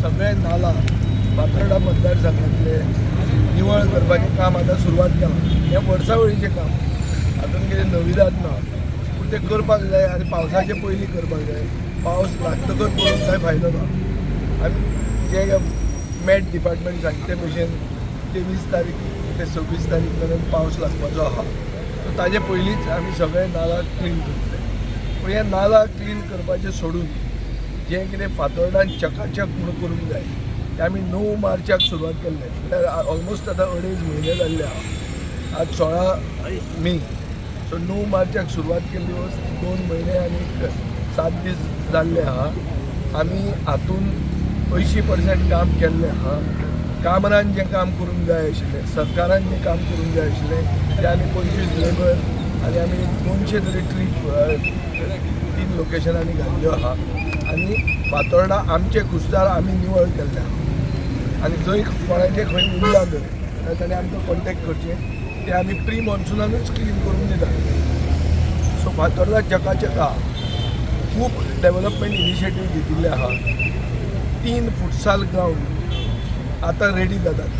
सगळे नाला फातोर्डा मतदारसंघातले निवळ करपाचें काम आतां सुरवात केलां. हें वर्सावळीचें काम, हातून कितें नविदाद ना, पूण तें करपाक जाय आनी पावसाचे पयलीं करपाक जाय. पावस लागतकच करून कांय फायदो ना. आमी जे मॅट डिपार्टमेंट सांगते भशेन 23 तारीख ते 26 तारीख मेरेन पावस लागपाचो आहा, सो ताजे पयलींच आमी सगळे नाला क्लीन करतले. पूण हे नाला क्लीन करपाचें सोडून जें कितें फातोर्डान चकाचक म्हणून करूंक जाय तें आमी 9 मार्चाक सुरवात केल्लें, म्हळ्यार ऑलमोस्ट आतां 2.5 म्हयने जाल्ले आहा. आज 16 मे, सो 9 मार्चाक सुरवात केल्ली वस्त 2 म्हयने आनी 7 दीस जाल्ले आहा. आमी हातून 80% काम केल्लें आहा. कामरान जें काम करूंक जाय आशिल्लें, सरकारान जें काम करूंक जाय आशिल्लें तें आमी 25 लेबर आनी आमी 200 तरी ट्रीप 3 लोकेशनांनी घाल्ल्यो आहा आनी फातोर्डा आमचे खुस्तार आमी निवळ केल्ले आहा. आनी जंय कोणाचें खंय उरलां जर जाल्यार ताणें आमकां कॉन्टेक्ट करचें, तें आमी प्री मॉन्सुनानूच क्लीन करून दितात. सो फातोर्डा चकाचक आहा. खूब डेवलपमेंट इनिशिएटीव घेतिल्ले आहा. 3 फुटसाल ग्रावंड आतां रेडी जातात.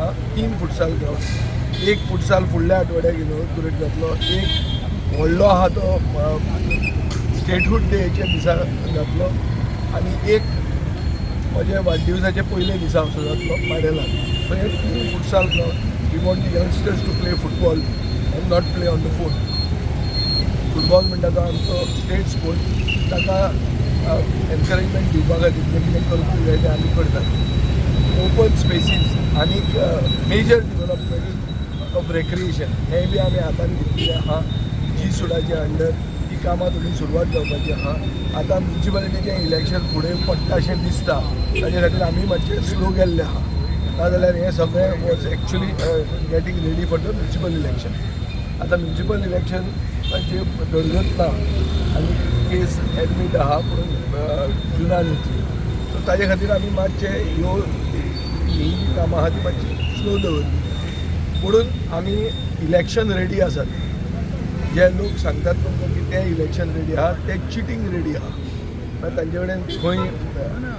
आं, 3 फुटसाल ग्रावंड, एक फुटसाल फुडल्या आठवड्याक इनॉग्रेट जातलो, एक व्हडलो आहा तो स्टेटहूड डेच्या दिसा जातलो आनी एक म्हज्या वाडदिवसाच्या पयले दिसा असो जातलो माडेलान. सो हे 3 futsal ground, we want the youngsters to play football and not play on the phone. Football म्हणटा तो आमचो स्टेट स्पोर्ट, ताका एनकरेजमेंट दिवपा खातीर जें कितें करपाक जाय तें आमी करतात. ओपन स्पेसीस आनीक मेजर डिवलपमेंट ऑफ रेक्रिएशन हें बी आमी हातान घेतिल्लें आहा. जी सुडाच्या अंडर ही कामां थोडी सुरवात जावपाची आहा. आतां म्युनिसिपालिटीचें इलेक्शन फुडें पडटा अशें दिसता, ताजे खातीर आमी मातशे स्लो गेल्ले आहा. नाजाल्यार हें सगळें was actually getting ready for the municipal election. आतां म्युनिसिपल इलेक्शनाची दडगत ना आनी केस एडमीट आहा, पूण जुनान येतली. सो ताजे खातीर आमी मातशे ह्यो ही जी कामां आहा ती मातशी स्लो दवरली. म्हणून आमी इलेक्शन रेडी आसात. जे लोक सांगतात तुमकां की ते इलेक्शन रेडी आहा, ते चिटींग रेडी आहा. मागीर तांचे कडेन खंय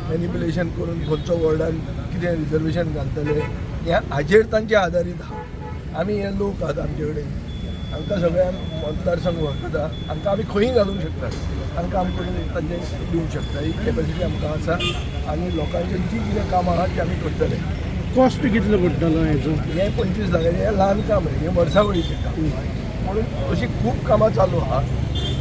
मॅनिपुलेशन करून खंयचो वॉर्डान कितें रिजर्वेशन घालतले हें हाजेर तांचे आदारीत आहा. आमी हे लोक आहात, आमचे कडेन हांकां सगळ्यांक मतदारसंघ वळखता. हांकां आमी खंयूय घालूंक शकतात आनी काम करून तांचे दिवंक शकता. ही कॅपॅसिटी आमकां आसा आनी लोकांची जी कितें कामां आहा ती आमी करतले. कॉस्ट कितलो पडटलो हेचो? हें 25 लाखाचें, हें ल्हान काम न्ही, हें वर्सावळीचें काम. म्हणून अशीं खूब कामां चालू आहा.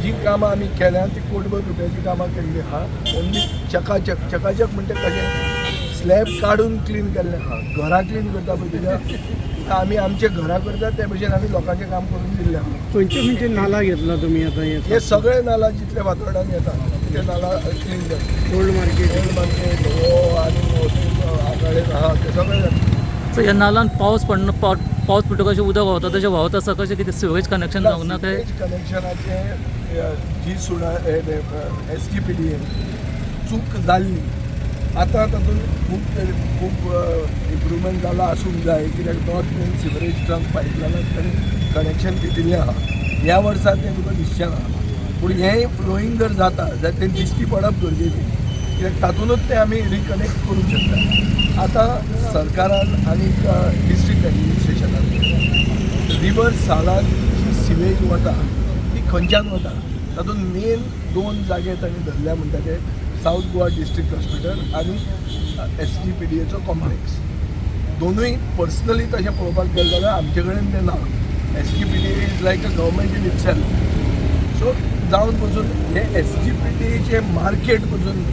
जी कामां आमी केल्या ती कोटभर रुपयाची कामां केल्ली आहा. ओन्ली चकाचक, चकाचक म्हणटा कशें, स्लॅब काडून क्लीन केल्लें आहा. घरां क्लीन करता पळय तुज्या, आमी आमचे घरां करता ते भशेन आमी लोकांचें काम करून दिल्लें आहा. खंयचे खंयचे नाला घेतला तुमी आतां? हे हे सगळे नाला जितले फातोर्डान येतात ते नाला क्लीन जाता. Old market? ओल्ड मार्केट हो आनी आगाळे आहा ते सगळे जाता. सो ह्या नालान पावस पडना, पावस पडटकच अशें उदक व्हांवता तशें व्हांवत आसा. कशें कितें सिवेज कनेक्शन जावंक ना काय? कनेक्शनाचे जी सुडा एसजीपीडीएन चूक जाल्ली, आतां तातूंत खूब खूब इम्प्रुवमेंट जाला आसूंक जाय, कित्याक नॉर्थ मेन सिवरेज ट्रंक पायपलायनाक तांणी कनेक्शन घेतिल्लें आहा. ह्या वर्सा तें तुका दिसचें ना, पूण हें फ्लोईंग जर जाता जाल्यार तें दिश्टी पडप गरजेचें, कित्याक तातुंतूच तें आमी रिकनेक्ट करूंक शकता. आतां सरकारान आनी डिस्ट्रिक्ट एडमिनिस्ट्रेशनान रिवर सालान जी सिवेज वता ती खंयच्यान वता, तातूंत मेन 2 जागे तांणी धरल्या म्हणटा ते सावथ गोवा डिस्ट्रिक्ट हॉस्पिटल आनी एसजीपीडीएचो कॉम्प्लेक्स. दोनूय पर्सनली तशें पळोवपाक गेलें जाल्यार आमचे कडेन तें ना. SGPDA is like a government in itself. So जावन पसून हे एसजीपीडीएचें मार्केट पसून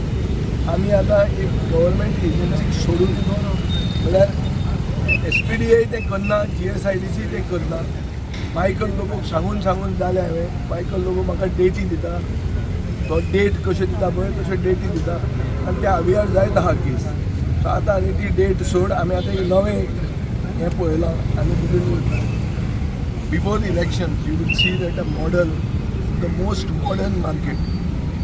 आमी आतां एक गव्हर्मेंट एजन्सीक सोडून, म्हणल्यार एसपीडीए तें करना, जीएसआयडीसी तें करना. मायकल लोबोक सांगून सांगून जालें हांवें. मायकल लोबो म्हाका डेटी दिता, तो डेट कश्यो दिता पळय तश्यो डेटी दिता आनी ते आवियार जायत आहा केस. सो आतां आनी ती डेट सोड, आमी आतां एक नवें हें पळयलां आनी before the elections you will see that a model, the most modern market.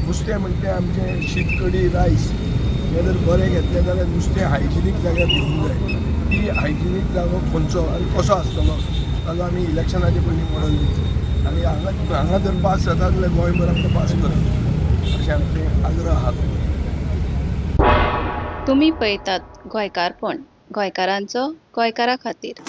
नुस्तें म्हणटे आमचें शीत कडी रायस हें जर बरें घेतलें जाल्यार नुस्तें हायजिनीक जाग्यार घेवंक जाय. ती हायजिनीक जागो खंयचो आनी कसो आसतलो ताजो आमी इलेक्शनाचे पयलीं मॉडल दितले आनी हांगा हांगा जर पास जाता जाल्यार गोंयभर आमकां पास करप अशें आमचें आग्रह आहा. तुमी पळयतात गोंयकारपण, गोंयकारांचो गोंयकारा खातीर.